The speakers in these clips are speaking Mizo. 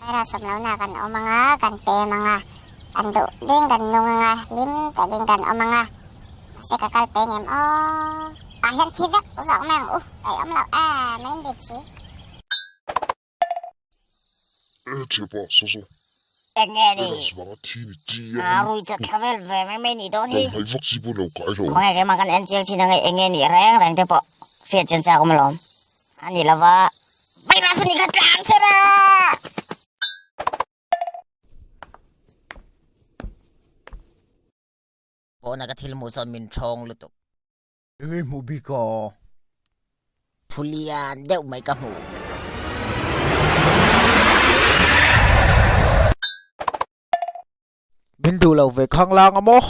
Virus awm lohna kan awm anga, kan pem anga, kan duh ding kan nung anga, hlim takin kan awm anga. Mahse ka kal pe ngem aw. Tah hian thi vek zawk mai ang u, ka i awm loh a mai in rit si. E thiapa saw saw. Enge ni? Virus vanga thi ni chi A ang. rui chat thla vel ve mai mai nih dawn hi. Kan hnaih vak chi pawh lo kai lo. Khawnge keimah kan en chiang chin ange enge nih reng reng te pawh hriat chian chak awm alawm. A ni lova virus a ni kha tlang che ra! Pawna ka thil hmuh sawn min thawng lutuk. Enge hmuh bik a? Thu lian deuh mai ka hmu. Min duh lo ve khanglang a maw?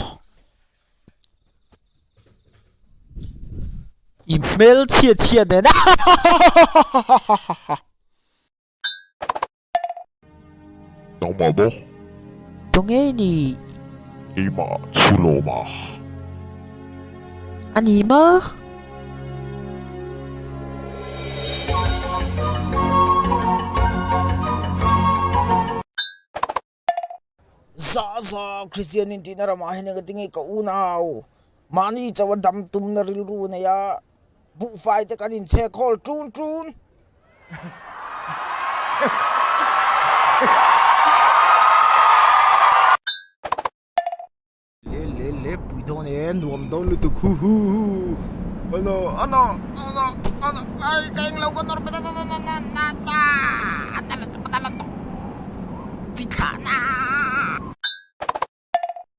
I hmel chhiat chhiat nen hahahahahahaha. Nangmah maw? Tunge i nih? Keimah Chhulawma. A ni maw? Za za Kristian in tihna ramah hian eng tinge ka unau mahni chauha dam tumna rilru a nei a, buhfai te kan inchhek hawl tun tun. Le le le pui dawn e nuam dawn lutuk hu hu hu ano ano ano ano ai ka englo ka nawr na na na na na na na lutuk na lutuk chi thlah na.